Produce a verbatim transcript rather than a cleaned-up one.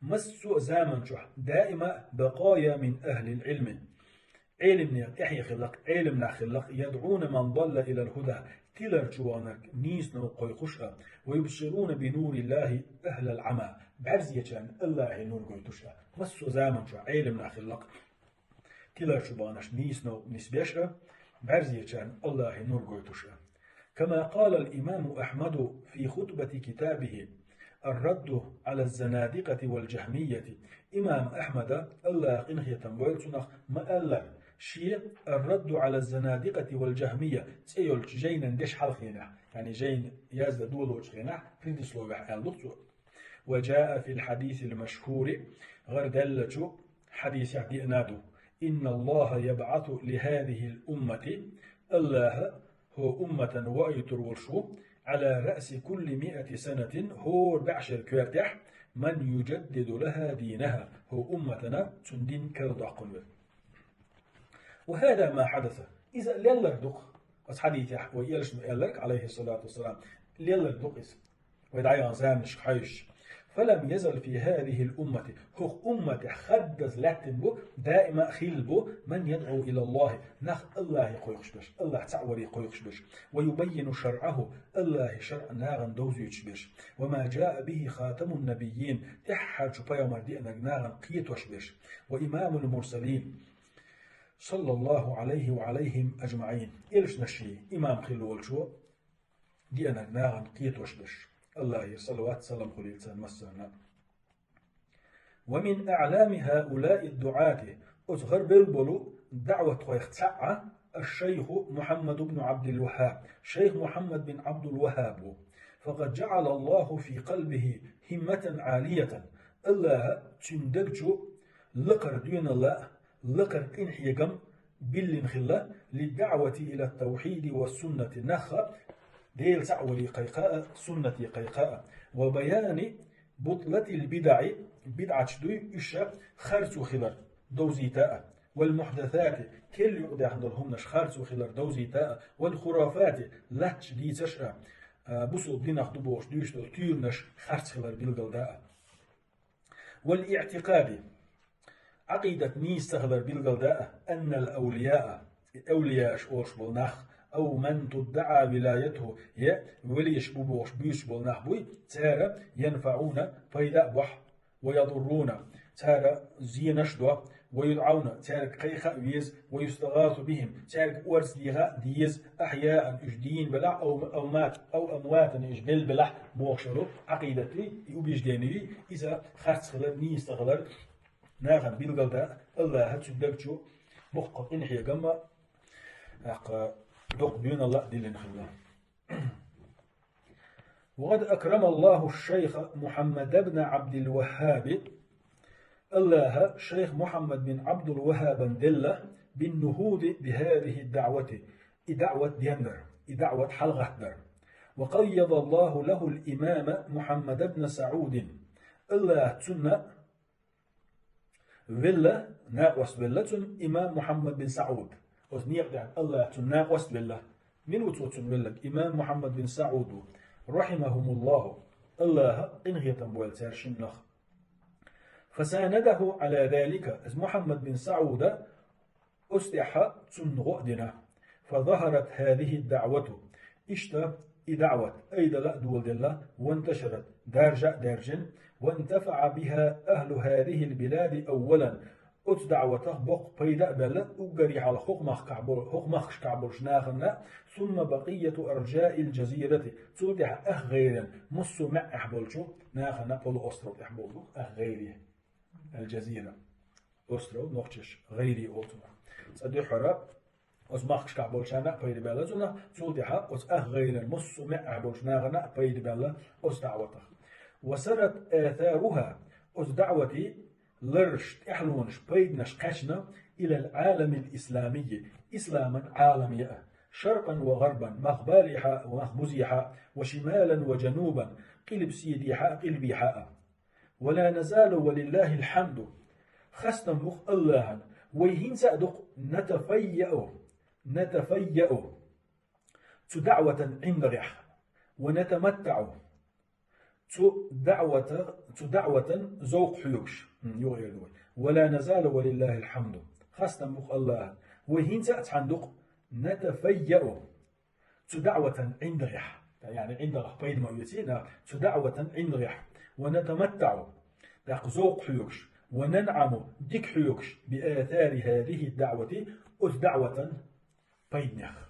массо а заман чохь, دائما بقايا من أهل العلم. Ӏелимнех тӀаьхье хилла-кх, Ӏелимнах хилла-кх, يدعون من ضل إلى الهدى, тилар чу ваханарг нийсонна кхойкхуш а, ويبصرون بنور الله أهل العمى, бӀаьрзечарна АллахӀан нур гойтуш а. Массо а заман чохь Ӏелимнах хилла-кх, тилар чу баханарш нийсонна нисбеш а, бӀаьрзечарна АллахӀан нур гойтуш а. كما قال الإمام أحمد في خطبة كتابه الرد على الزنادقة والجهمية. Имам Ахьмада, АллахӀа къинхетам бойла цунах, ма аьллара, шен الرد على الزنادقة والجهمية цӀе йолчу жайнан дешна хьалхенехь, яъни жайна яздан долочу хенахь, предисловехь аьлла ду-кх цо: وجاء في الحديث المشهور, гӀарадаьллачу хьадисехь деана ду: إن الله يبعث لهذه الأمة, АллахӀа хӀокху умматана ваийтур волуш ву, على رأس كل مائة سنة, хӀора бӀешеран коьртехь, من يجدد لها دينها, хӀокху умматана цуьнан дин карладоккхун верг. وهذا ما حدث. Иза лелларг ду-кх, оцу хьадисехь вай элчано аьлларг, عليه الصلاة والسلام, лелларг ду-кх иза. Вай дӀаяханчу заманашка хьаьжча. فلم يزل في هذه الأمة, хӀокху умматехь хаддаза лаьттина бу, даима а хилла бу, من يدعو إلى الله, нах АллахӀе кхойкхуш берш, АллахӀ цхьаъ варе кхойкхуш берш, ويبين شرعه, АллахӀан шарӀ нахана довзуьйтуш берш, وما جاء به خاتم النبيين, тӀаьххьарчу пайхамара деанарг нахана кхетош берш, وإمام المرسلين, صلى الله عليه وعليهم أجمعين, элчанашан имам хилла волчо деанарг нахана кхетош берш, АллахӀера салават-салам хуьлийла царна массарна. ومن أعلام هؤلاء الدعاة, оцу гӀарабевлла болу даӀватхойх цхьаъ а الشيخ محمد بن عبد الوهاب, шайх Мухьаммад бин Ӏабдул-ВаххӀаб ву. فقد جعل الله في قلبه همة عالية, АллахӀа цуьнан даг чу лакхара доьналла а, лакхара къинхьегам а биллина хилла, للدعوة إلى التوحيد والسنة, нах Дела цхьаъ варе кхайкха а, суннате кхайкха а, وبيان بطلان البدع, бидӀаташ дуй, уьш харцо хилар довзийта а, والمحدثات, керла юкъадаьхна долу хӀуманаш харцо хилар довзийта а, والخرافات, латтачу дийцарш а, а, бусалба динах ду бохуш дуьйцуш долу туьйранаш харц хилар билгалда а. والاعتقاد, Ӏакъидат нийса ца хилар билгалда а, أن الأولياء, и эвлияаш олуш болу нах, أو من تدعى ولايته, я велиш бу бохуш буьйцуш болу нах буй, цара ينفعون, пайда а бохь, ويضرون, цара зенаш а до, ويدعون, цаьрга кхайкха а веза, ويستغاث بهم, цаьрга орца деха а деза, أحياء, уьш дийна белахь, أو أموات, أو أمواتا, уьш белла белахь, бохуш йолу Ӏакъидат юй, и убеждение юй, иза харц хилар, нийса ца хилар нахана билгалда а, АллахӀа цуьнан даг чу боккха къинхьегам а, тӀаккха доккха доьналла а диллина хилла. وقد أكرم الله الشيخ محمد بن عبد الوهاب, АллахӀа шайх Мухьаммад бин Ӏабдул-ВаххӀабан делла, بالنهوض بهذه الدعوة, и даӀват дендар, и даӀват хьалагӀаттадар. وقيض الله له الإمام محمد بن سعود, АллахӀа цунна велла, накъост велла цунна имам Мухьаммад бин СаӀуд. Оцу некъа тӀехь АллахӀа цунна накъост велла. Мила ву цо цунна велларг? Имам Мухьаммад бин СаӀуд ву. رحمهم الله, АллахӀа къинхетам бойла цаьршиннах. فسانده على ذلك, иза Мухьаммад бин СаӀуда оцу тӀехь цунна гӀо а дина. فظهرت هذه الدعوة, иштта и даӀват айдала а доладелла, وانتشرت, даржа а даьржина, وانتفع بها أهل هذه البلاد أولا, оцу даӀватах боккха пайда а баьлла уггаре хьалха хӀокху махкахь болу, хӀокху махкашкахь болчу нахана, ثم بقية أرجاء الجزيرة, цул тӀаьхьа ах гӀайрен массо а маьӀӀехь болчу нахана, полуостров тӀехь боху ду ах гӀайре. Аль-Джазира. Остров, нохчаша гӀайре олу цунах. Цкъа дуьххьара оцу махкашкахь болчарна а пайда баьлла цунах, цул тӀаьхьа оцу ах гӀайран массо а маьӀӀехь болчу нахана а пайда баьлла оцу даӀватах. وسرت آثارها, оцу даӀватан лараш, тӀаьхьалонаш, пайданаш кхаьчна إلى العالم الإسلامي, исламан Ӏаламе а, شرقا وغربا, мах балехьа а, мах бузехьа а, وشمالا وجنوبا, къилбаседехьа а, къилбехьа а. ولا نزال ولله الحمد. Хастам бу-кх АллахӀана. Вай хӀинца а ду-кх نتفيأ, نتفيأ, цу даӀватан ӀиндагӀехь, ونتمتع, цу даӀвата, цу даӀватан зовкх хьоьгуш, м, юха эр ду вай. ولا نزال ولله الحمد. Хастам бу-кх АллахӀан. Вай хӀинца а цхьана ду-кх نتفيأ. Цу даӀватан ӀиндагӀехь. Яъни ӀиндагӀах пайда ма оьций нах. Цу даӀватан ӀиндагӀехь. ونتمتع. ТӀаккха зовкх хьоьгуш. وننعم. Дика хьоьгуш. بآثار هذه الدعوة. Оцу даӀватан пайданех.